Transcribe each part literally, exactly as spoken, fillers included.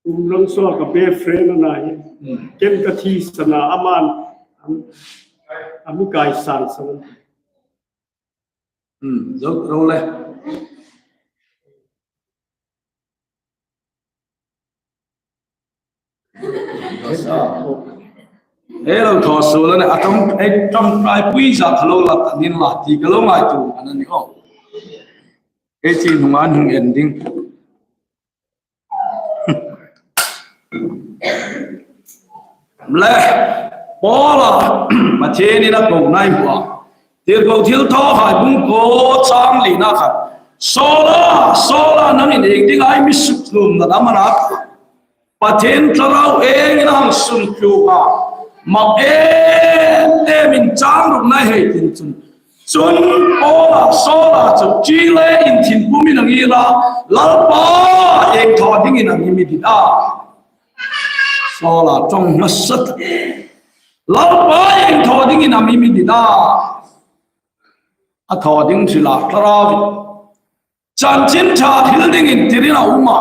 Kum lang so ka best friend a na hi. Hmm. Ken ka thi sana aman. Am, am kai sang sang. Hmm, zo, zo le. He lo thaw suol a nih, a tam, ei, ṭawngṭaipui zat kha lo la ta ning la ti ka lo ngaituo a ni o. Ei chi hnunga hung en ding. Le, Paula, Pathienin a kona ei hmu a. Tirko Thilthawhai bung kuo chang lina khan. Saula, Saula, nangin ieng dinga i mi sukhlumna dam a na? Pathien Thlarau engin a hang sukhlum a, mak em emin chang rukna hei tin chun. Chun Paula, Saula chu ṭi le inthin pumin a ngir a, Lalpa ieng thaw dingin a mi dit a? Saula ṭawng hmasa tak. Lalpa ieng thaw dingin a mi dit a? A thaw ding chu la Thlarau. Chanchin Ṭha hril dingin tirin a um a.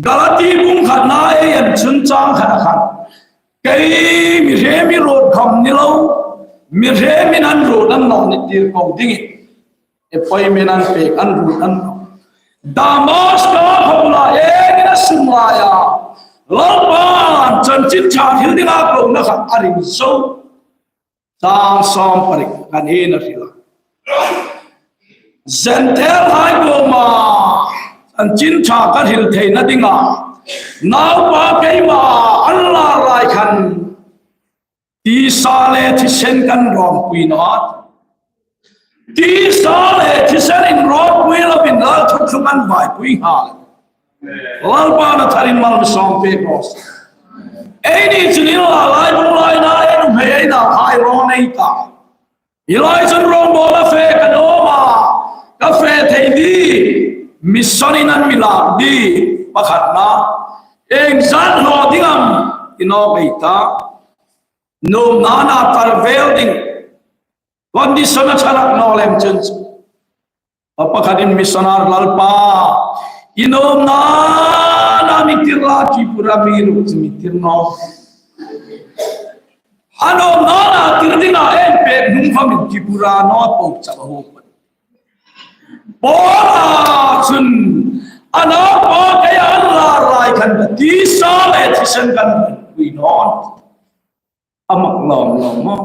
Galati bung khatna ei en chun chang khatna khan. Kei mi hre mi ruot khawm ni lo, mi hre mi nan ruot an naw ni tirko dingin. Appointment an pek an ruot an naw. Damaska khuo bula engin a sung lai a. Lalpan Chanchin Ṭha hril dinga kona khan a ring zo. Chang sawm pariet kan en a hril a. Jentailhai kuoma Chanchin Ṭha ka hril theina dinga. Naupa keima an lar lai khan. Tisa le thisen kan rawmpui naw a. Tisa le thisen inrawmpui lovin Lal thuthlung an vaipui nghal. Lalpan a tharin mal mi sawm pek raw se. Eini chun ei la lai bung laina ei nuhmei ei nauhai raw nei ta. Hi lai chun rawngbawl a fe ka nuom a. Ka fe thei ding. Mission-in an mi lak ding. Pakhatna. Ieng zat hnawt ding am? I nawk ei ta. Nuomna na tar vel ding. Condition a ṭha rak naw lem chun. A pakhatin missionary Lalpa. I nuomna na mi tir la Tripura mi ruok chu mi tir naw. A nuomna na tir dinga ei pek hnung kha mi Tripura naw po chak a huk. Paula chun a naupa keia an lar lai khan ka tisa le thisen kan pui naw. A mak lawm lawm maw.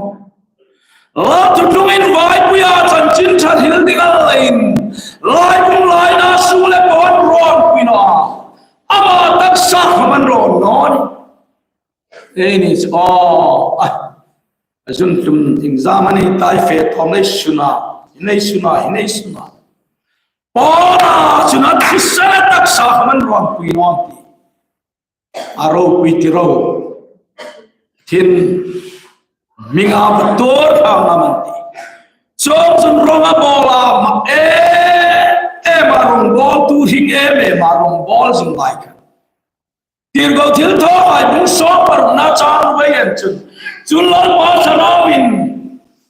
Lal thuthlungin vaipuia Chanchin Ṭha hril ding a leiin. Lai bung laina sung le pawn rawmpui naw. Ama taksa khawm an rawn naw ni. Eini chu, aw, a, a zun tum ding zam a ni tai fe thawm nei suna, nei suna, nei suna. Paula chun a thisen a taksa khawm an rawmpui naw ti. A ropui ti ro. Thin minga va tur kha ngam an ti. Chuong chun rawng a bawl a, ma e, e ma rawngbawl tu hring e, e ma rawngbawl zing lai khan. Tirko Thilthawhai bung sawm parukna chang ruok ei en chun. Chun Lalpa Thlarauin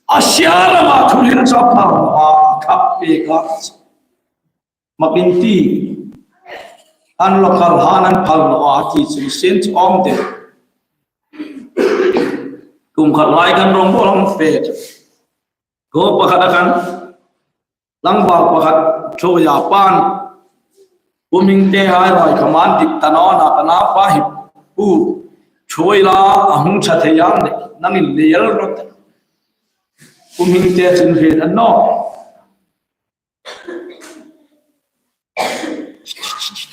a sia lama thu hril chu a phal naw a, khap pek a. Mak in ti. An lo kal han an phal naw a ti chun sin chu awm de. Kum khat lai kan rawngbawl hang fe. Ko pakhat a kan. Tlangval pakhat thuoia pan. Pu Hmingtehai ruoi khawm an dik ta naw na ka naupa hi pu. Thuoi la a hung ṭha thei ang de. Nangin lei el rawh. Pu Hmingte chun hriet a naw.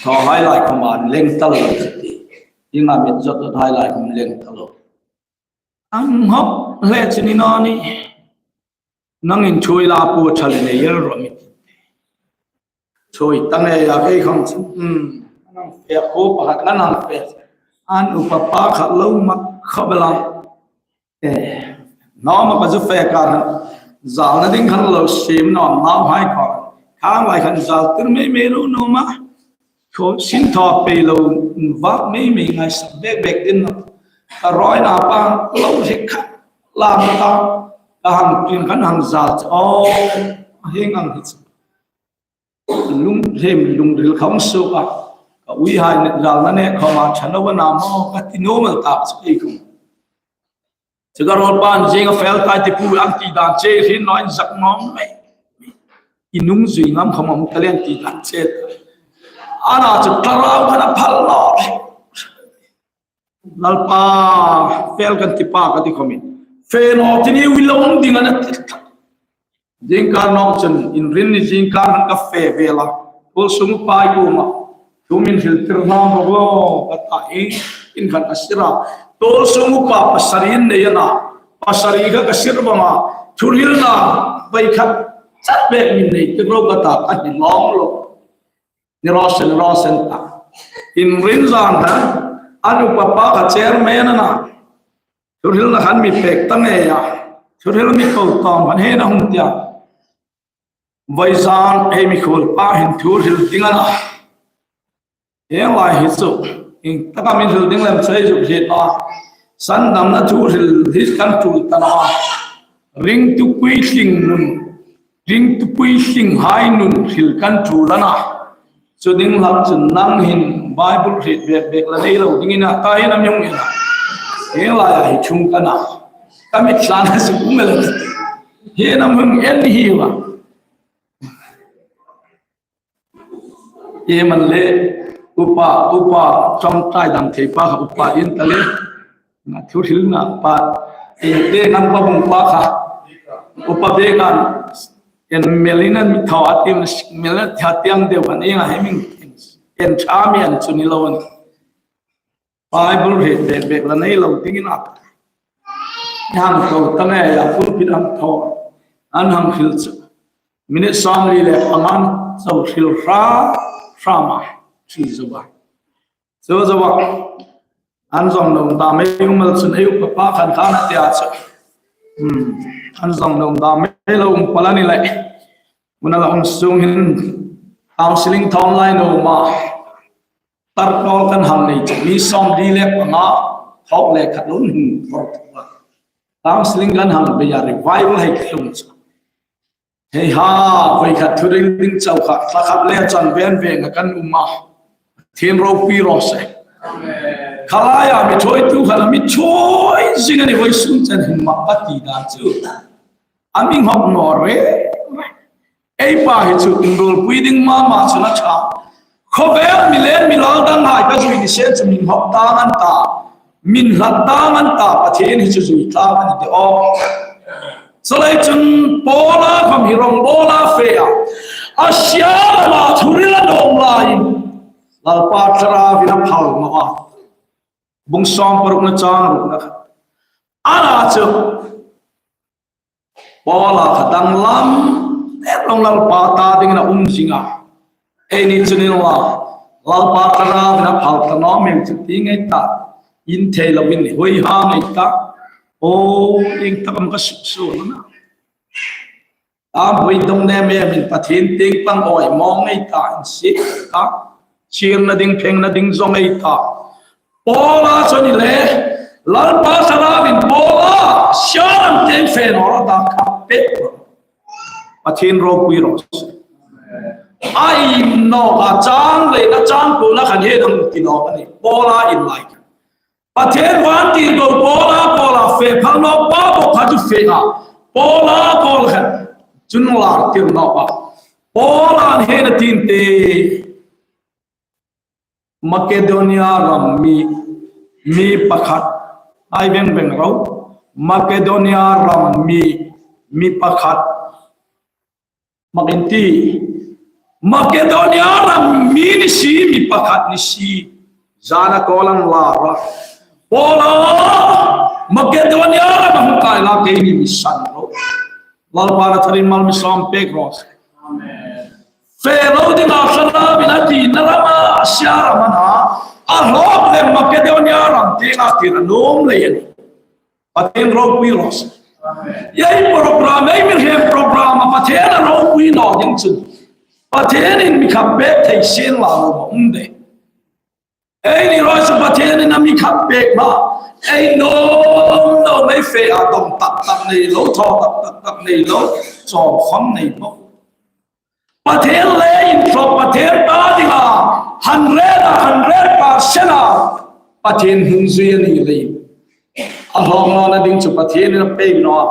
Thaw hai lai khawm an leng ta lo ti. Inga mit zot hai lai khawm leng ta lo. Ang hop le chini naw ni. Nangin thuoi la pu ṭha le nei el rawh mi ti. Thuoi ta nge a kei khawm chu. Hmm. Nang fe ko pakhat nang fe. An upa pa khat lo mak kha bela. Eh, naw ma ka zu fe ka ran. Zalna ding khan lo sim naw, nauhai ko. Khang lai khan zal tir mei mei lo naw ma. Ko sin thaw pei lo va mei mei ngai sa bek bek din naw. Ka ruoi na pa lo hek kha. Lam ta. Ka hang tin khan hang zal. Oh, heng ang hit. Lung hlem lungril khawm suok a, Ka uihai ne, ral na ne khawma ṭha naw a na maw ka ti nuom el tak chu kei khawm. Chu ka ruolpa zing a fel tai ti pu an ti dan che hin naw inzak nuom mei. I nung zui ngam khawm a um ka lien ti dan che. Ana chu thlarau khan a phal naw. Lalpa, fel kan ti pa ka ti khawmin. Fe naw ti ni wi lo um ding a na ti. Zingkar nawk chun, Inrinni zingkar khan ka fe vel a. Tuolsum upa kuoma thu min hriltir hlak rawh aw, ka ta, ieng tin khan ka sir a. Tuolsum upa pasari nei a na. Pasari kha ka sir vawng a. Thuhrilna vai khat chat bek min neitir ro ka ta, ka hni lawm lo. Ni raw se, ni raw se ta. Inrin zan khan, an upa pa kha chairman a na. Thuhrilna khan mi pek ta ngei a. Thuhril mi ko tawm khan hei na hung tia. Vawisun ei mikhuol pa hin thuhril ding a na. Hieng lai hi chu, ieng taka min hril ding lem chu ei zuk hriet naw a. Sandamna thuhril hi kan tul ta naw a. Ringtu puitling nun, ringtu puitlinghai nun hril kan tul a na. Chu ding hlak chun nang hin Bible hriet bek bek la nei lo dingin a, ta hin am hung en a. Hieng laia hi ṭhung ka na. Ka mit tlan a suk um el a. Hi nam hung en hi wa. Iem an le, upa, upa, ṭawngṭai dam thei pa kha upa in ta le. Nga thuhrilna pa, e, te ngan pa bung pa kha. Upa be ngan, en melina mi thaw a tim, melina tha tiang deu an, e nga hei min, en ṭha mi an chu ni lo an. Bible hriet bek bek la nei lo dingin a. Hang thaw ta nge a pulpit hang thaw. An hang hril chu. Minute sawmli le panga chau hril hram hram a. Hril zo ba. Zo zo ba. An zong lo dam ei um el chun ei upa pa khan khan a tia chu. Hmm. An zong lo dam ei lo um pal a ni le. Muna la um sung hin counseling thaw lai naw ma. Tarkol kan hang nei chu, mi sawmli le panga, thawk le khat lo hung thawk thawk a. Counseling kan hang bei a, revival hei tlung chu. Hei ha, voi khat thuhril ding chau kha, thla khat le chan ven ven a kan um a. Pathien ropui raw se. Kha laia mi ṭhuoitu khan a mi ṭhuoi zing a ni, vawisun chen hin mak ka ti dan chu. A mi inhawk naw reng reng. Ei pa hi chu inruolpui ding mama chu a ṭha. Khawvel mi le mi lal danghai ka zui ni sien chu min hawk tang an ta. Min hlat tang an ta, Pathien hi chu zui tlang a ni de aw. Chuleiin chun Paula khawm hi rongbawla fe a. A siar a la thuhril a nuom laiin. Lalpa Thlarauin a phal naw a. Bung sawm parukna chang rukna kha. A na chu. Paula kha danglam, e rongbawla pa ta dingin a um zing a. Eini chu ni naw a, Lalpa Thlarauin a phal ta naw mei chu ti ngei ta. In thei lovin hoi ha ngei ta. O, ieng tak am ka suk su na. A boi dong ne me min Pathien tieng pang oi mawng ngei ta in si ta. Chirna ding phengna ding zong ngei ta. Paula chu ni le, Lalpa Thlarauin Paula, siaram tieng fe naw rawh a ta kha pek. Pathien ropui raw se. A im nawk a chang le na chang ko na khan he dang ti nawk a ni. Paula in lai khan. Pathien van ti ko Paula, Paula fe phal nawk pa bok kha chu fe a. Paula, Paula khan. Chun lar tir nawk a. Paula he na tin te. Makedonia ram mi, mi pakhat, ai veng veng ro. Makedonia ram mi, mi pakhat. Mak in ti. Makedonia ram mi ni si, mi pakhat ni si. Zana ko lang la ra. Paula, Makedonia ram hung kai la keini mi san ro. Lalpa na tharin mal mi sawm pek ro. Fe lo ding a Thlarauin a ti na rama a siar a mana. A hlawk le Makedonia ram tieng a tir a nuom le a ni. Pathien ropui raw se. Ei program, ei mi hrem program a Pathien a ropui naw ding chu. Pathienin mi khap pek thei sien la lo ma um de. Eini rawi chu Pathienin a mi khap pek ma. Ei nuom nuom ei fe a, dawng tak tak nei lo, thaw tak tak tak nei lo, chawm khawm nei lo. Pathien le inthawk, Pathien ta dinga Hundred a hundred percent a Pathien hung zui a ni leiin, a hlawk nawna ding chu Pathienin a pei naw a.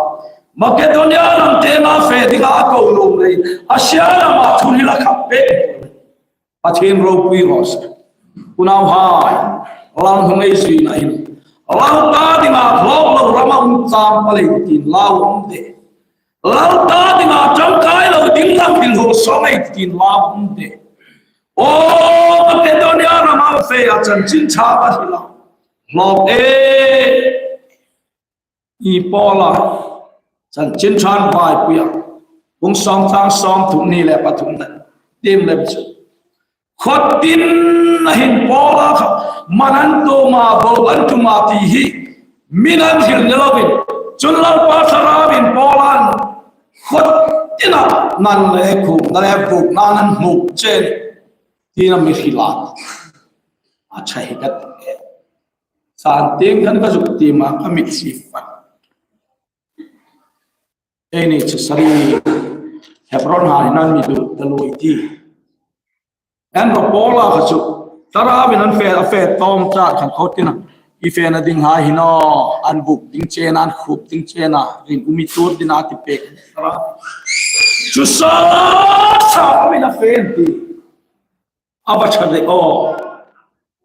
Makedonia ram tienga fe dinga a ko nuom leiin, Asia rama thuhril a khap pek Pathien ropui raw se. Unauhai, Lal hung ei zuina hin, Lal ta dinga hlawk lo rama um chang pal ei tiin lau um de. Lal ta dinga ṭangkai lo ding lam ding ho sawm ei tiin lau um de. Aw, Makedonia rama fe a chanchin ṭha ka hril a. Hlawk e. I Paula Chanchin Ṭha Vaipuia bung sawm chang sawmthum hni le pathumna tiem lem chu, khawtin a hin Paula kha man an tuom a, bo an tum a ti hi min an hril ni lovin, chun Lalpa Thlarauvin Paula'n khawtin a nan le khum, nan le buk, nan an hmuk che tiin a mi hril a. A ṭha hi ka ti. San tieng khan ka zuk tiem a, ka mit si fat. Eini chu sari Hebron hai nan mi du ta lui ti. An ro Paula kha chu Thlarauvin an fe, a fe tawm ta khan khawtin a, i fena ding hai hi naw, an buk ding che a, an khup ding che a, ring um i tuor ding a ti pek. Chu sa sa min a fe ti. A va ṭha de aw.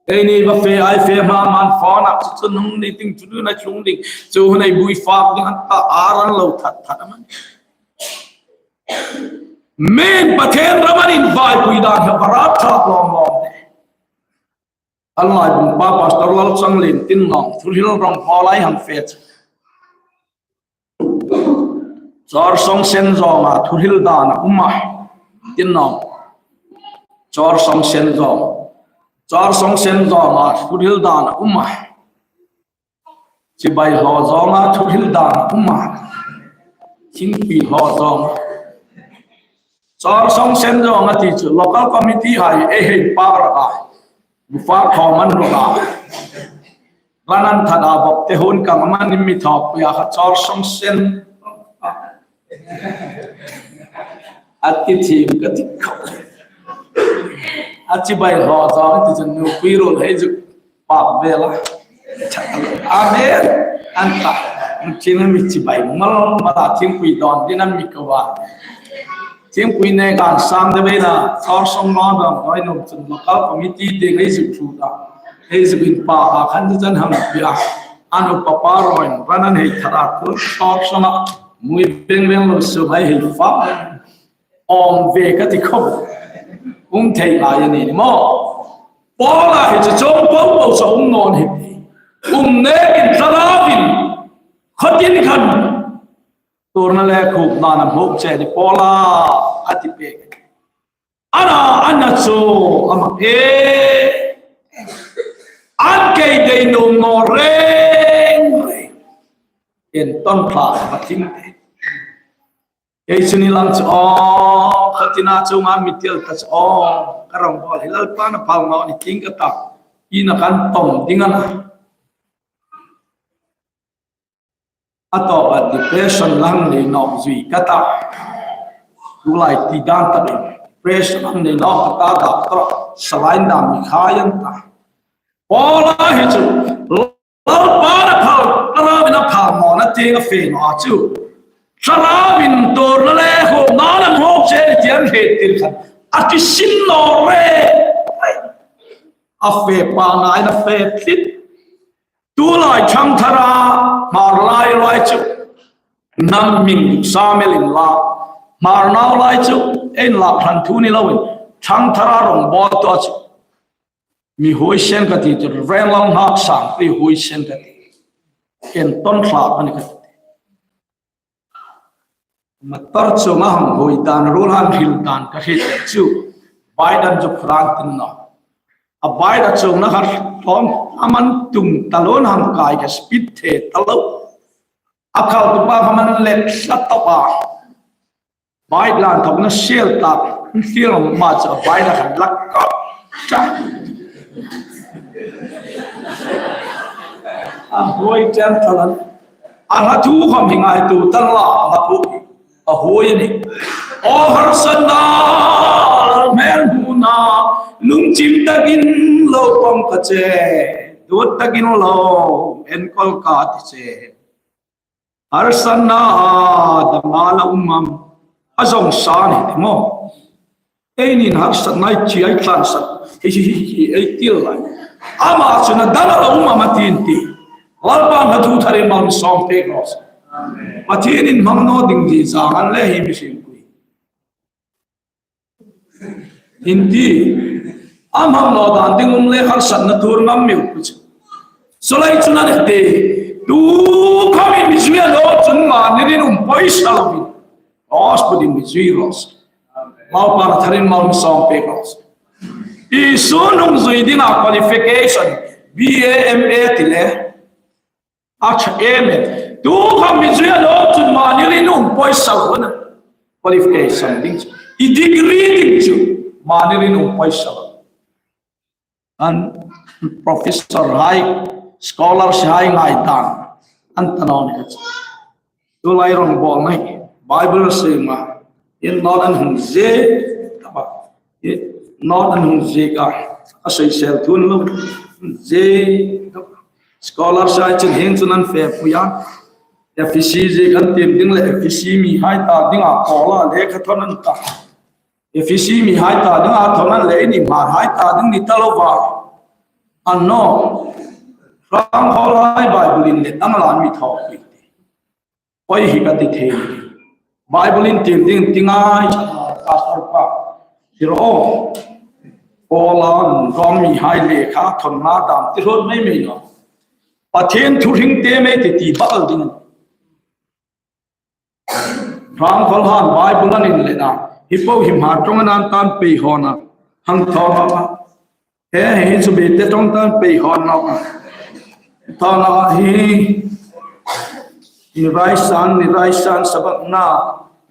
Eini va fe, ei fe hma man phone a, chu chu nung ni ting chu na chung ding. Chu hun ei bui fak ding an ta a ran lo that that a man. Min Pathien rama invai pui dan hi a va rat ṭha lawm lawm de. An lai bung pa Pastor Lalchanglien Tinnawng, thuhril rong pawl ei hang fe chu. Chawr Sawng Sen zawnga thuhril dan a um a. Tinnawng. Chawr Sawng Sen zawng. Chawr Sawng Sen zawnga thuhril dan a um a. Chibai hlaw zawnga thuhril dan a um a. Thingpui hlaw zawng. Chawr Sawng Sen zawng a ti chu local committee hai ei hei pak rak a. Bu fak khawm an rawk a. Ran an that a, bawk te hun kang a, man in mi thawk pui a kha Chawr Sawng Sen a ti thim ka ti khawp. A chibai hlaw zawng ti chun nupui ruol hei zuk pak vel a. Amen. An ta. Thing mi chibai mal mal a, thingpui dawn dingin an mi ko a. Thingpui nei kan sang de bei na, Chawr Sawng lo dang doi nom chun local committee te ei zuk thu ta. Ei zuk inpak a khan chu chan hang pia. An upa pa ruolin ran an hei that a, Chawr Sawng a mui beng beng lo su hai hei fa. Awm ve ka ti khawp. Um thei ngai a ni ni maw. Paula hi chu chuong po po chu um naw ni. Um nekin Thlarauvin khawtin khan tuorna le khupna a hmuk che a ni Paula a ti pek. Ana, ana chu ama e. An kei dei nuom naw reng reng. Entawn tla ka tling te. Kei chu ni lang chu aw, khawtina chunga mi tel ta chu aw, ka rawngbawl hi Lalpan a phal naw ni ting ka ta, ina kan tawm ding a na. A tawpa depression la hang nei nawk zui ka ta. Tulai ti dan takin depression hang nei nawk ka ta, doctor saline dam mi khai an ta. Paula hi chu Lalpan a phal, Thlarauvin a phal nawna tieng a fe naw a chu. Thlarauvin tuorna le khupna a hmuk che a ni ti an hriet tir khan a kisin naw re. A fe pa ngaiin a fe tlit. Tulai thangthara Hmar lai lai chu nam hming sa mel inla, Hmar nau lai chu ei inlak hran thu ni loin thangthara rawngbawltu chu mi huoisen ka ti chu, Reverend Lalnghaksangpui huoisen ka ti. Entawn tla ka ni ka ti. Motor chunga hang huoi dan, ruol hang hril dan ka hriet chu. Bike an zuk hran tin naw. A bike a chungna kha tlawm a man tum ta lo, hang kai ka speed the ta lo. A khaltu pa kha man let hla tawp a. Bike lan thawkna siel tak, thlir ma chu a bike a khan lak kawp ta. A huoi chen thalan. A hla thu khawm hi ngaituo ta la, a hla thu hi a huoi a nih. Aw harsatna, hmel hmuna, Lungchim takin lo pawm ka che, duot takin lo enkawl ka ti che. Harsatna a dam a la um am? A zawng sa ni ti maw? Eini harsatna ei chi ei tlansan, hi, hi, hi, hi, ei ti lai. Ama chun a dam a la um am a ti ti. Lalpan a thu tharin mal mi sawm pek raw se. Pathienin hmang naw ding ti zang an le hi mi hrimpui. Inti, a hmang naw dan ding um le harsatna tuor ngam mi um chu. Chu lai chun a ni ti, tu khawmin mi zui a lo chun mani rinum pawisa lovin, cross budin mi zui raw se. Lalpan a tharin mal mi sawm pek raw se. Isu nungzui dinga qualification, B A, M A ti le. A ṭha em em. Tu khawm mi zui a lo chun mani rinum pawisa lo na. Qualification ding chu. I degree ding chu. Mani rinum pawisa lo. An professor hai, scholars hai ngai dan. An ta naw ni chu. Tu lai rongbawlna hi. Bible siem a. In naw an hung ze. Taba. Naw an hung ziek a, a sawisel thun lo. Ziek, scholar hai chun hieng chun an fepui a. F E C ziek an tiem ding le F E C mihai ta dinga Paula lekha thawn an ta. F E C mihai ta dinga thawn an le ni, Hmar hai ta ding ni ta lo va. An naw. Hrang hawl hai Bible-in le dang lan mi thaw. Oi hi ka ti thei. Bible-in tiem ding ti ngai, pastor pa. Ti ro. Paula Rom mihai lekha thawnna dam ti hrot mai mai naw. Pathien thu hring te mai ti ti bak ding. Hrang hawl han Bible an inlet a. Hi po hi Hmar ṭawng an tan pei hawn a. Hang thaw a. He, hi chu Bible ṭawng tan pei hawn naw. Thaw naw hi. Ni raisan, ni raisan sabakna.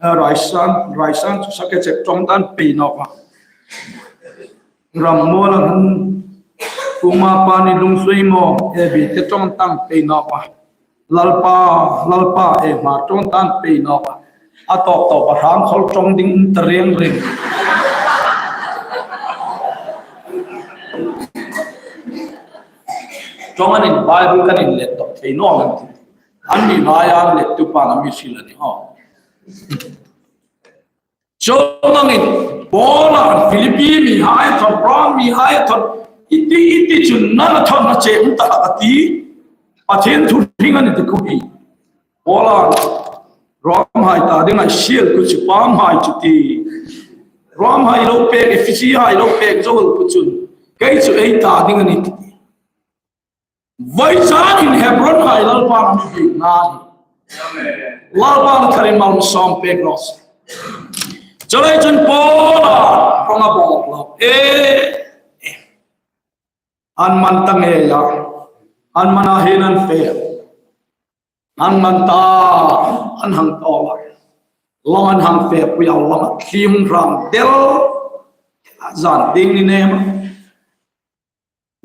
Eh, raisan, raisan chu sakechek ṭawng tan pei naw. Ram mawl a han. Kuma pani lungzui maw, eh, Bible ṭawng tan pei naw. Lalpa, Lalpa, eh, Hmar ṭawng tan pei naw. A tawp tawp a hrang hawl ṭawng ding um ta reng reng. Ṭawng an in Bible kan inlet tawp thei naw an ti. An ni lai an lettu pa na mi hril a ni haw. Chuongin Paula Philippi mihai thawn, Rom mihai thawn, iti, iti chun nana thawn a che um ta a ti. Pathien thu hring a ni ti kupi. Paula Rom hai ta dinga siel ku chu pam hai chu ti. Rom hai lo pek, Efesi hai lo pek zo ku chun. Kei chu ei ta ding a ni ti. Vawisun hin Hebron hai Lalpan mi biekna. Lalpan a tharin mal mi sawm pek raw se. Chuleiin chun Paula rawng a bawk lo. Eh, eh. An man ta ngei a. An man a hin an fe. An man ta, an hang tawp a. Lawng an hang fepui a, lawng a thlim hrang del. Zan ding ni nem.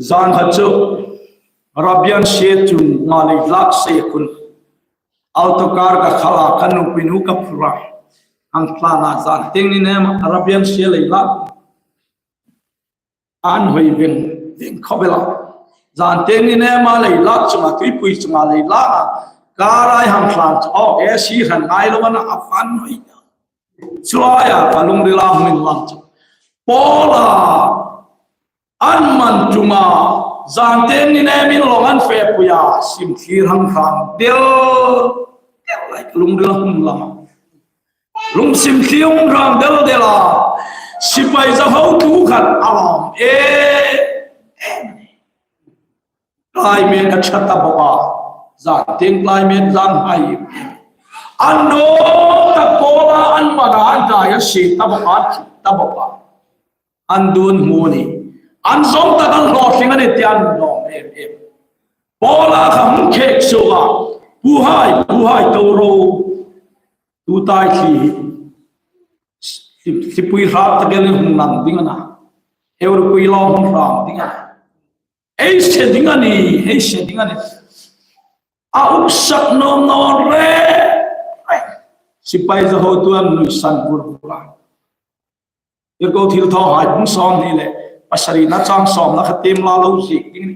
Zan khat chu Arabian Sea chu nga lei lak se khun. Alto car ka khal a, ka nupui nu ka phur a. Hang tlan a zan ding ni nem Arabian Sea lei lak. An hoi veng, veng khawp el a. Zan ding ni nem a lei lak chunga, tuipui chunga lei lak a. Car a hang tlan chu, oh, A C hran ngai lo a na, a fan hoi. Chuleiin ka lungrila hung inlang chu. Paula an man chunga, zan ding ni nemin lawng an fepui a, sim thlir hang hrang del. Del lai ka lungrila hung inlang. Lungsim thlir hung hrang del del a. Sipai zahotu khat a lawm. Eh, eh. Climate a ṭha ta bawk a. Zan ding climate zan hai. An nuom tak Paula an man a, an dai a si ta bawk a, ta bawk a. An dun hmu ni. An zawng tak an hlawtling a ni ti an nuom em em. Paula kha hung khek suok a. Pu hai, pu hai, to ro. Tu tai thli. Thli, thlipui hrat tak el hung lang ding a na. Europui lawng hung hram ding a na. Ei se ding a ni, ei se ding a ni. A uksak nuom naw re. Sipai zahotu an nuisan bur bur a. Irko thilthaw hai hung sawm ni le. pasarina chang sawmna kha tiem la lo ziek ding.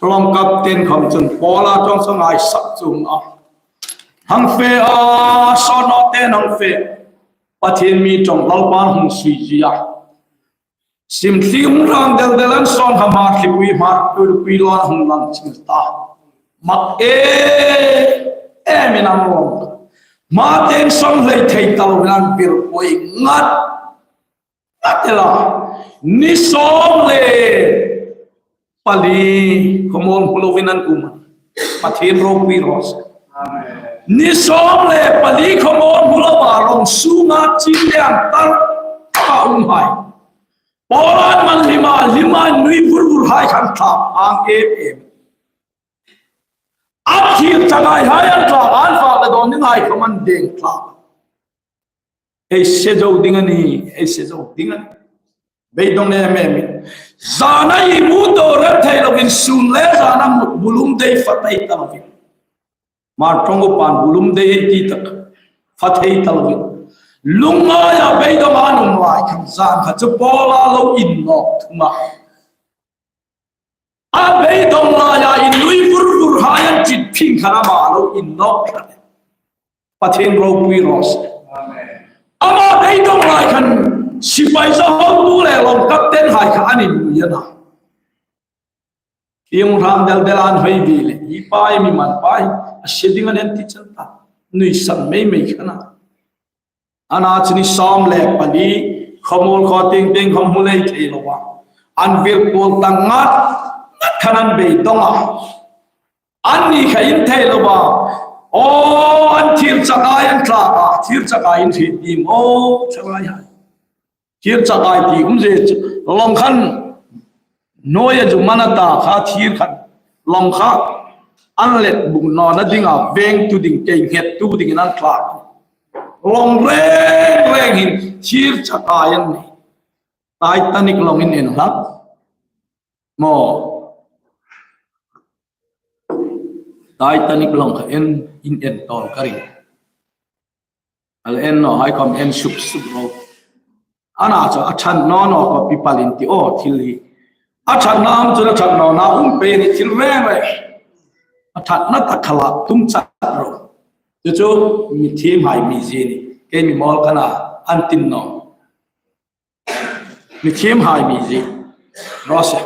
Lawm captain khom chun Paula ṭawng chu ngaisak chuong a. Hang fe a, sawn naw te hang fe. Pathien mi ṭawng Lalpan hung sui zui a. Sim thli hung rang del del an sawn kha Hmar thlipui, Hmar thlipui lawn hung lang chil ta. Mak e, e mi nang lawm. Hma teng sawn hlei thei ta lo nan bir poi ngat. A tela, ni sawm le pali khawmawl hmu lovin an um a. Pathien ropui raw se. Amen. Ni sawm le pali khawmawl hmu lova lawng sunga chin lian tar a um hai. Paula an man hlima, hlima nui vur vur hai khan thlak ang em em. A thil chakai hai an thlak, an fak le dawn ding hai khawm an deng thlak. Ei se zo ding a nih, ei se zo ding a nih. Beidong em em. Zana i mu to rem thei lovin sun le zana mut bulum dei fa thei ta lovin. Hmar ṭawng upan bulum dei ei ti tak fa thei ta lovin. Lungngaia beidong an um lai khan zan kha chu Paula lo innawk thung a. A beidong laia innui vur vur hai an chit phing khan ama lo innawk ṭan. Pathien ropui raw se. Amen. Ama beidong lai khan sipai zahotu le lawm captain hai kha an innui a na. Ieng rang del del an hoi bi le. I pai mi man pai. A se ding an en ti chan ta. Nuisan mei mei khan a. Ana chu ni sawm le pali, khawmawl khaw tieng tieng khawm hmu lei thei lova. An vir kuol ta ngat, ngat khan an beidong a. Anni kha in thei lova. Aw, an thil chakai an thlak a, thil chakai in hriet dim aw, chakai hai. Thil chakai ti um zie chu, lawng khan, Hnuoia zu mana ta kha thir khan lawng kha an let buk nawna dinga vengtu ding, kei nghettu dingin an thlak. Lawng reng reng hin thir chakai an nih. Titanic lawng in en hlak. Maw. Titanic lawng kha en, in en tawl ka ring. A la en naw hai khawm en sup sup ro. Ana chu a ṭhat naw naw kha pi palin ti aw thil hi. A ṭhatna um chu a ṭhat nawna um pei ni thil reng reng. A ṭhatna tak kha la tum chat ro. Chu chu mi thiem hai mi zie ni. Kei mi mawl ka na an tin naw. Mi thiem hai mi zie. Raw se.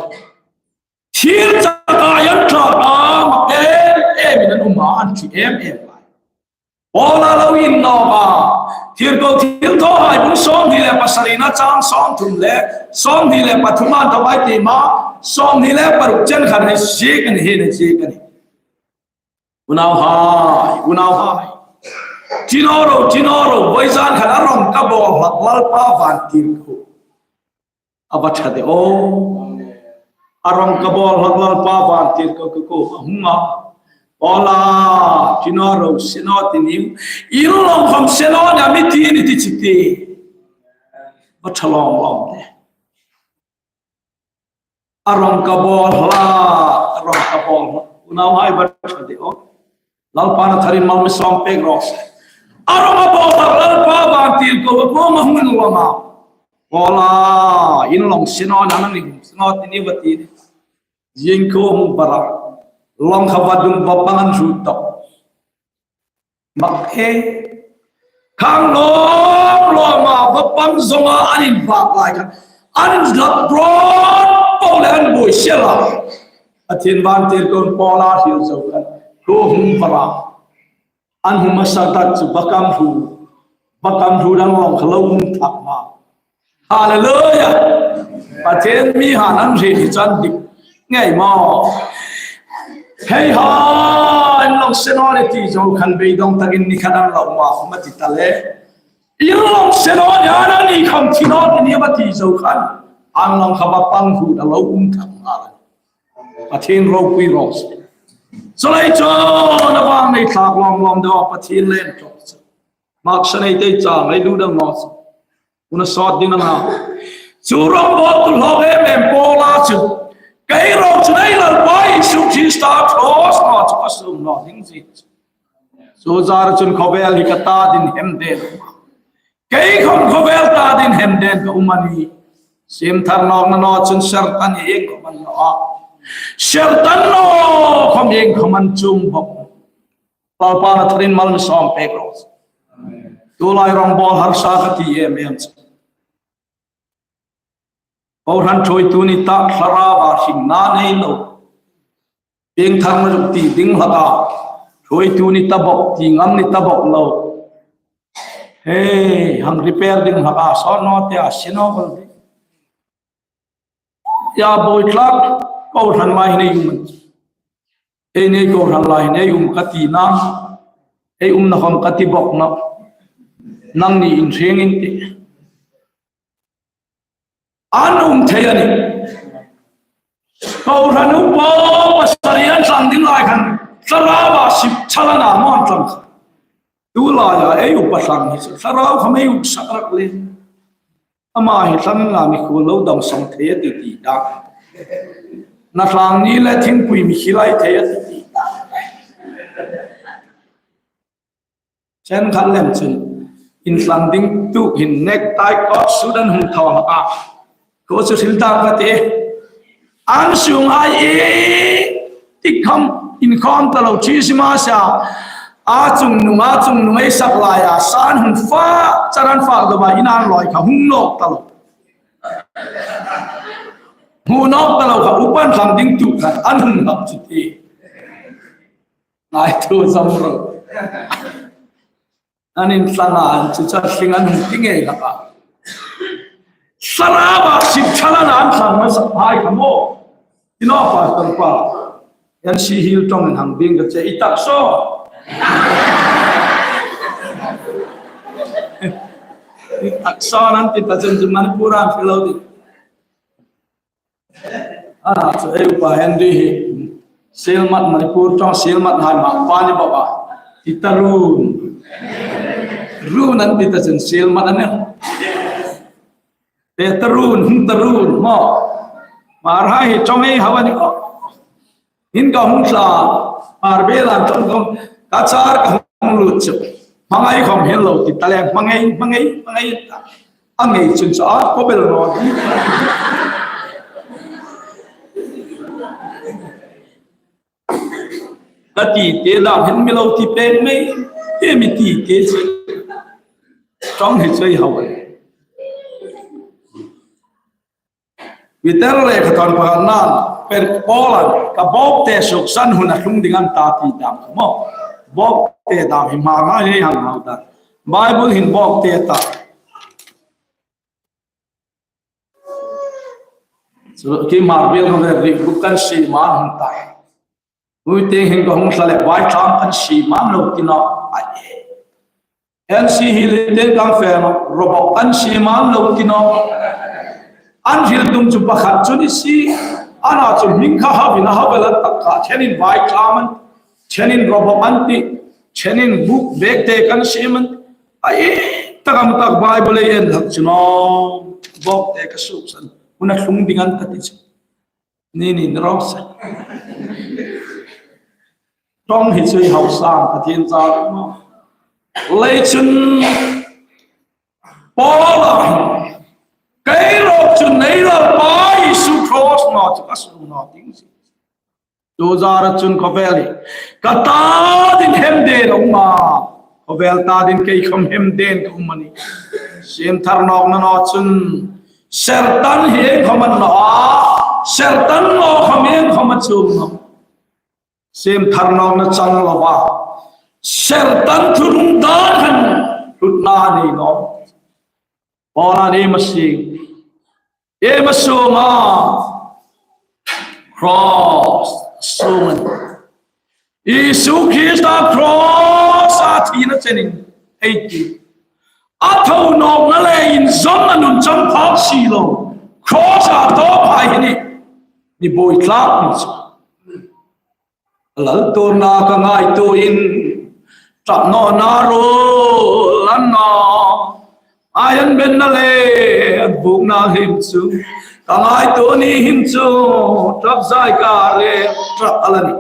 Thil chakai an thlak a, mak em em in an um a, an thi em em lai. Paula lo innawk a. Tirko Thilthawhai bung sawmhni le pasarina chang sawmthum le sawmhni le pathum an tawk ai ti ma, sawmhni le paruk chen khan hei ziek a ni, hei ziek a ni. Unauhai, unauhai. Ṭi naw ro, ṭi naw ro, vawizan khan a rawng ka bawl hlak Lalpa vantirko. A va ṭha de aw. A rawng ka bawl hlak Lalpa vantirko ka ko a hung a. Paula, ṭi naw ro, se naw ti ni. In lawng khawm se naw ni a mi ti ni ti chi ti. Va ṭha lawm lawm de. A rawng ka bawl hlak, a rawng ka bawl hlak. Unauhai va ṭha de aw. Lalpan a tharin mal mi sawm pek raw se. A rawng a bawl hlak Lalpa vantirko ka ko ma hung lawm a. Paula, in lawng se naw ni a nang in se naw ti ni va ti ni. Zing ko hung bara. Lawng kha va dung va pang an hru tawk. Mak e. Khang lawm lawm a va pang zonga an invak lai khan. An zat ron po le an buoi sel a. Pathien vantirko Paula hril zo khan. Ko hung bara. An hung a sa tak chu va kam hru. Va kam hru dang lawng kha lo hung thak ma. Hallelujah. Pathien mi han an hre hi chan dik ngei maw. Hei ha, in lawng se naw ni ti zo khan beidong takin ni khan an lo ma khum a ti ta le. In lawng se naw ni a ni kham thi naw ni a ti zo khan. An lawng kha va pang hru da lo um thak ma. Pathien ropui raw se. Chu lai chu na vang nei thlak lawm lawm de aw Pathien len tlawk chu. Mak sa nei te cha ngai lu dang naw chu. Una sawt ding a na. Chu rawng bawltu hlawk em em Paula chu. Kei ro chu nei Lalpa Isu Krista cross naw chu ka sum naw ding zie. Chu zar chun khawvel hi ka ta ding hem den. Kei khawm khawvel ta ding hem den ka um a nih. Siem thar nawkna naw chun ser tan hi iengkhawm a ni naw a. Ser tan naw khawm iengkhawm a ni chuong bawk. Lalpan a tharin mal mi sawm pek ro. Tulai rawngbawl harsa ka ti em em chu. Kohran ṭhuoitu ni ta, thlarauva hringna nei lo. Piengtharna zuk ti ding hlak a. Ṭhuoitu ni ta bawk, ti ngam ni ta bawk lo. Hei, hang repair ding hlak a, sawn naw te a, si naw bawk ding. Ia, buoi tlak, kohran lai nei um. Ei nei kohran lai nei um ka ti na. Ei umna khawm ka ti bawk nawh. Nangni in hring in ti. An um thei a nih. Kohran upa pasari an tlang ding lai khan, thlarauva sip chal a na maw an tlang kha. Tulaia ei upa tlang hi chu, thlarau khawm ei um sak rak le. Ama hi tlang la mi khuol lo dawngsawng thei a ti ti ta. Na tlang ni le thingpui mi khi lai thei a ti ti ta. Chen khat lem chun, in tlang ding tu hin necktie coat suit an hung thaw hlak a. Ko chu thil dang ka ti. An sung ai e, tik kham in khawm ta lo Christmas a. A chungnung, a chungnung ei sak laia, san hung fa, charan fa lo ba in an loi kha hung nawk ta lo. Hung nawk ta lo kha upan tlang ding tu khan, an hung hak chu ti. Ngai thu zam ro. An in tlang a, an chu cha hring an hung ti ngei hlak a. Thlarauva sip chal a na an tlang hmasa hai kha maw. Ti naw pastor pa. Yan si hil tong in hang bing ka che i tak so. I tak so nan ti ta chen chu Manipur an fel lo di. A, chu ei upa Henry hi, Sielmat Manipur tawng Sielmat hai ma pa ni bawk a. Ti ta run. Run an ti ta chen Sielmat an nih. Te ta run, hung ta run, maw. Hmar hai hi tawng ei hau a ni ko. Hin ka hung tla, Hmar bel an tawng kawng, ka char ka hung lut chu. Hmangai khawm hin lo ti ta leng, hmangai, hmangai, hmangai ta. A ngei chun chu a ko bel naw. Ka ti te dang hin mi lo ti pek mei, te mi ti te chu. Tawng hi chu ei hau a. Peter le ka ton pa nan, per Paul an, ka bawk te suk san hun a tlung ding an ta ti dam ka maw. Bawk te dam hi Hmar hai hang hau ta. Bible hin bawk te ta. Chu ki Hmar bel ka ve ri bu kan si ma hung ta. Ui te hin ka hung tla le vai tlam kan si ma lo ti naw. Ai. N C hi le te kan fe naw. Robot kan si ma lo ti naw. An hil tum chu pakhat chu ni si. Ana chu hming kha hau in a hau bel an tak kha. Thenin vai tlam an. Thenin robot an ti. Thenin buk bek te kan si man. Ai, tak am tak Bible ei en hlak chu naw. Bawk te ka suk san. Hun a tlung ding an ta ti chu. Ni ni ni ro sa. Tawng hi chu ei hau sang Pathien char maw. Lei chun Paul a. Kei ruok chun ei Lalpa Isu cross naw chu ka suk naw ding si. Tu zara chun khawvel hi ka ta ding hemden a um a. Khawvel ta ding kei khawm hemden ka um a nih. Siem thar nawkna naw chun ser tan hi iengkhawm a ni naw a. Ser tan naw khawm iengkhawm a chuong naw. Siem thar nawkna chang lo a. Ser tan thurung dan han hlutna nei naw. Paul an ei ma si. Ei ma sung a. Cross sung an. Isu Krista cross a thina chenin. Ei ti. A tho nawkna le inzawmna nun chang phak si lo. Cross a tawp hai hi ni. Ni buoi tlak ni chu. Lal tuorna ka ngaituoin, ṭap nawna ruol an naw. Ai an benna le an bukna hlim chu ka ngaituo ni hin chu, ṭap zai ka le ṭap a la nih.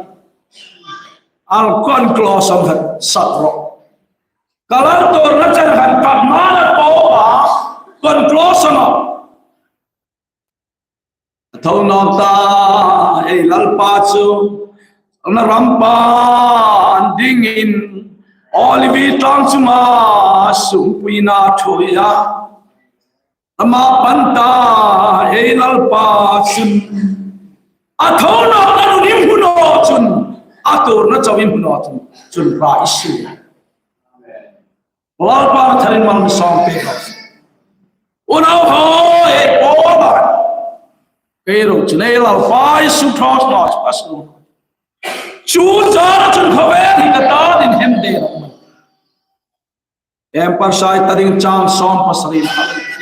An conclusion khan sak ro. Ka lal tuorna chen khan ṭap nawna tawpa conclusion a. Tho nawk ta, ei Lalpa chu, na ram pan dingin, Olivet tlang chunga sungpuina thuoia. Ama pan ta, ei Lalpa chun, a tho nawkna nun i hmu naw chun, a tuorna chau i hmu naw chun, chun ra i sie. Lalpa tharin mal mi sawm pek. Unauhai, ei pawl, kei ruok chun ei Lalpa Isu Krista chu ka sung. Chu chana chun khawvel hi ka ta dingin hemde rawh. Efesa ta ding chang sawm pasari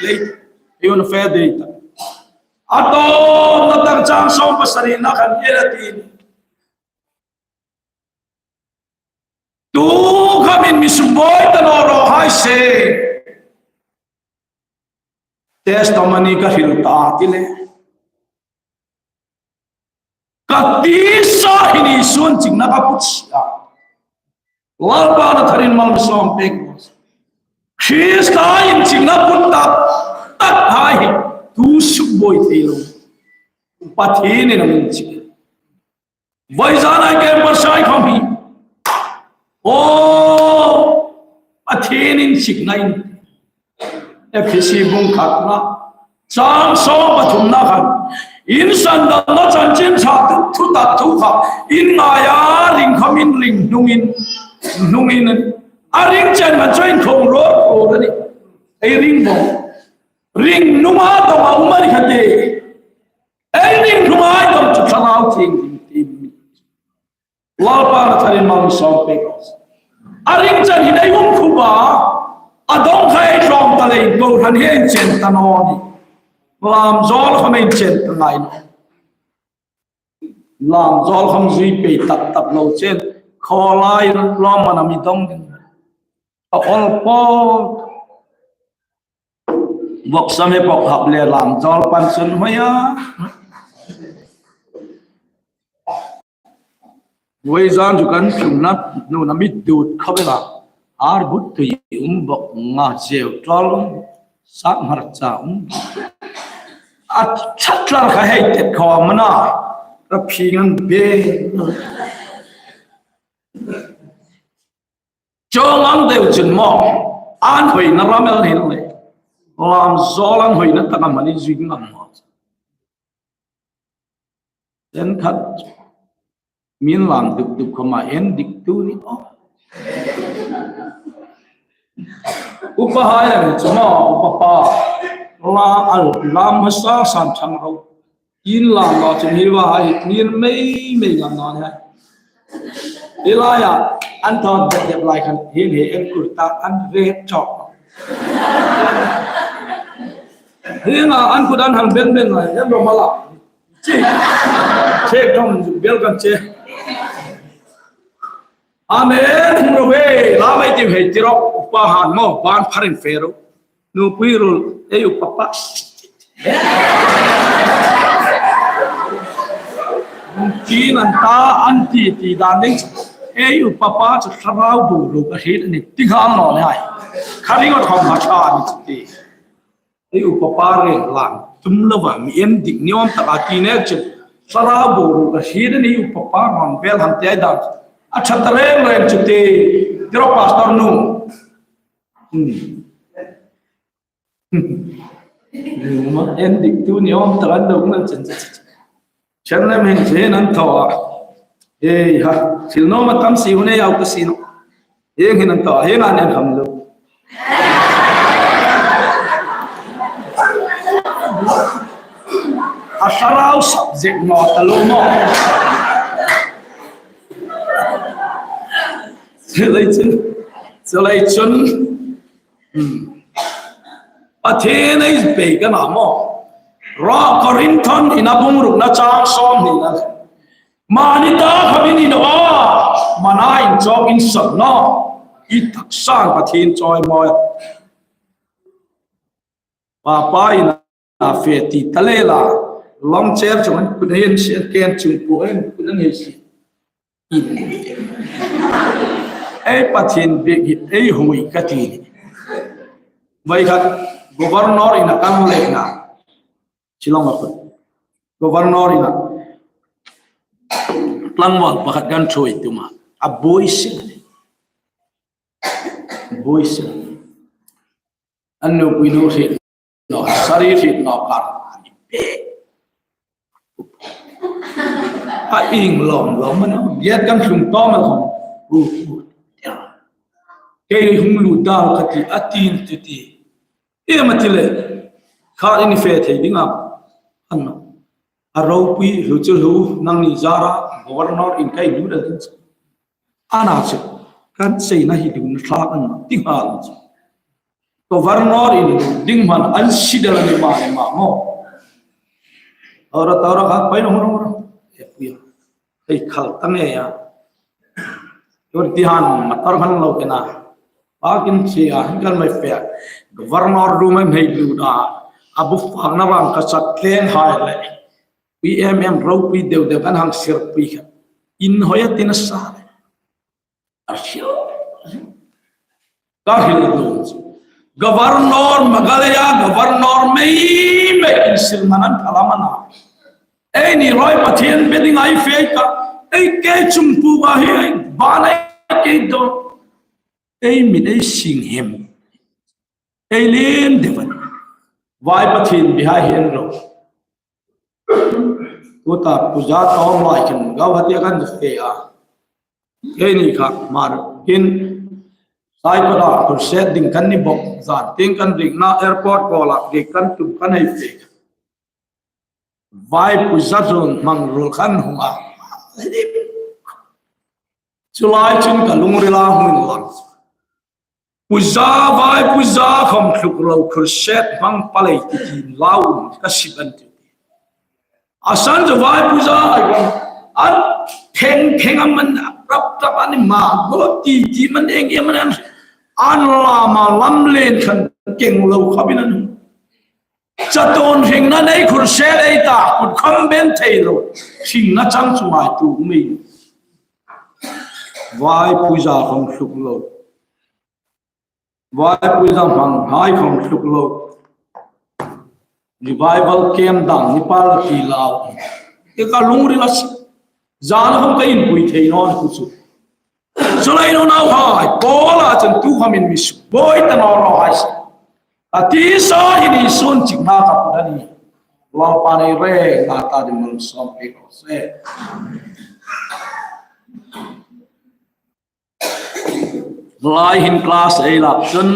le, i un fe de ta. A tawpna tak chang sawm pasarina khan hieng hin a ti. Tu khamin mi sukbuoi ta naw raw hai se. Testimony ka hril ta ti le. Ka tisa hi ni sun chikna ka put sia. Lalpa na tharin mal mi sawm pek. Krista inchikna put tak tak hai hi tu sukbuoi thei lo. Pathienin a mi inchik. Vawisun a kei Pathien khawm hi. Aw, Pathien inchikna in. Efesi bung khatna chang sawm pathumna khan. In sandamna chanchin ṭha thu tak thu kha. In ngaia ring khawmin ring hnungin. Hnungin. A ring chen khan chu inkhawm rawp rawp a nih. Ei ring bawk. Ring hnunga dawng a um a ni kha de. Ei ring hnunga dawng chu Thlarau Thienghlim ti mi. Lalpa na tharin mal mi sawm pek. A ring chen hin ei um khup a. A dawng kha ei tlawm ta leiin kohran hi inchen ta naw nih. Lam zawl khawm inchen ta ngai naw. Lam zawl khawm zui pei tak tak lo chen. Khawlai lam man a mi dawng ding. A awl pawl. Vawksa me pawk hap le lam zawl pan chun hmai a. Vawisun chu kan tlungna nuom a mi dut khawp el a. Ar but tui um bawk, nga zeu tlawl um, sak hmarcha um. A ṭha tlar kha hei tet khawm a na. Ka phi ngan be. Chuong ang deu chun maw, an hoina ram el hin le. Lam zawl an hoina tak a mani zui ngam maw. Ten khat min lam duk duk khawma en dik tu ni aw. Upa hai ang chu maw, upa pa. La al lam hmasa san thang ro. In lam lo chun hi va hai, ngir mei mei ngam naw ni hai. Hi laia, an thawt dep dep lai khan, hin hi en kurta an ret chawk. Hi nga an kut an hang ben ben lai, en ro mala. Chi. Che kong bel kan che. Amen. Hung ro ve, la mai ti hei ti ro, upa han maw, ban pharin fe ro. Nupui ruol, ei upa pa. Ti nan ta an ti ti dan ding. Ei upa pa chu thlarau boruok a hriet a nih. Ti nghal naw ni hai. Kha ring a thawm ha ṭha ni chu ti. Ei upa pa reng lang tum lova mi en dik ni awm taka ti nek chu. Thlarau boruok a hriet a nih, upa pa rawn vel han ti ai dan. A ṭha ta reng reng chu ti. Ti ro pastor nu. Hmm. En dik tu ni awm tak an lo ngan chen chen chen. Chen lem hin chen an thaw a. Ei ha, thil nuom a tam si hun ei au ka si naw. Hieng hin an thaw a, hieng an en ham lo. A thlarau subject naw ta lo maw. Chu lai chun, chu lai chun. Hmm. Pathien ei pei ka na maw. Ro Korinthon in a bung rukna chang sawm hnina. Mani ta kha min in a. Mana in chawk in sak naw. I taksa Pathien chawimawi. Papa in a fe ti ta le la. Long chair chung an kut hei an si, an ken chung po an kut an hei si. Ei Pathien bik hi ei hung ka ti. Voi khat governor in a kan le na. Shillong a kut. Governor ina tlangval pakhat kan ṭhuoi tum a. A buoi si. Buoi si. An nupui nu hriet naw, sari hriet naw kar. A ieng lawm lawm a nih. Giat kan hlung tawm el khawm. U, u. Kei hung lut dal ka ti, a tin ti ti. Iem a ti le. Kha in fe thei ding am. An naw. A ropui hlu chu hlu, nangni zara, governor in ka inlut ding chu. Ana chu. Kan seina hi dun thlak an naw. Ti nghal chu. Governor in ding hman an si del a ni ma ni ma maw. Tora, tora kha, pai ro, ro, ro. E puia. Hei khal ta nge a. Tor ti han ma tar han lo kena. Pakin si a, hin kan mai fe. Governor room an hei lu da. A bu fak na bang ka sak tleng hai le. P M M ropui deu deu kan hang sirpui kha. In hoi a tin a sa. A hril. Ka hril dun chu. Governor Meghalaya, governor mei mei in sil manan kalamana. Ei ni roi Pathien be ding ai fe ta. Ei ke chung pu ka hi ai. Ba na ke do. Ei min ei sing hem. Ei len devan. Vai Pathien bihai hen ro. Tuta puja tawm lai khin Guwahati kan fe a. Keini kha mar hin Saikota crusade ding kan ni bawk, zan tieng kan ring na airport kawla rik kan tum kan hei fe. Vai puja zon hmang rul kan hung a. Chulai chun ka lungrila hung in lang. Puja vai puja khawm thluk lo crusade hmang palei ti tin lau um ka sip an ti. A san chu vai puja ai khawm an theng theng a man rap rap a ni ma go ti ti man eng em an an lama lam len khan keng lo khawpin an. Chatuon hringna nei crusade ei ta kut khawm ben thei lo. Hringna chang chu ngai tu mei. Vai puja khawm thluk lo. Vai puja hmang hai khawm thluk lo. Revival camp dang ni pal ti lau. Ke ka lungrila si. Zan khawm ka inpui thei naw ni chu. Chulai naw nau hai. Paula chun tu khawm in mi su. Boi ta naw ro hai si. A ti sa hi ni sun chik na ka pu ni. Lau pa nei re na ta di mun som pe ko se. Lai hin class ei lak chun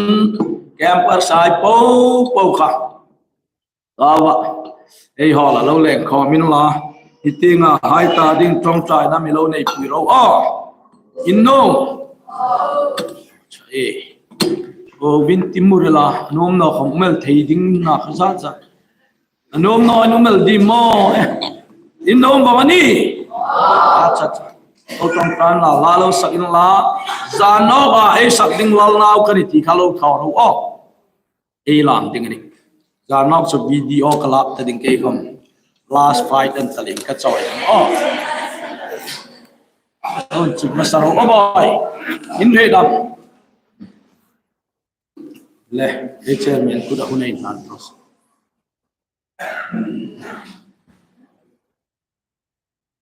campers hai po po kha. Tawa ei hall a lo leng khawm in la. Hi tienga hai ta ding ṭawngṭaina mi lo nei pui ro a. In no. E. O vin ti mu re la. Nuom naw khawm mel thei ding na kha za za. A nuom naw, a nuom el di maw? Eh, in nuom vawng a ni? A, cha, cha. Ko ṭawngṭaina la lo sak in la. Zan nawka ei sak ding lal nau ka ni ti kha lo thaw ro aw. Ei lam ding a ni. Zan nawk chu video ka lak ta ding kei khawm. Last fight an ta ding ka chawi aw. Aw, chu ma sa ro aw boi. In hei dam. Le, ei chairman kut a hun ei hlan ro.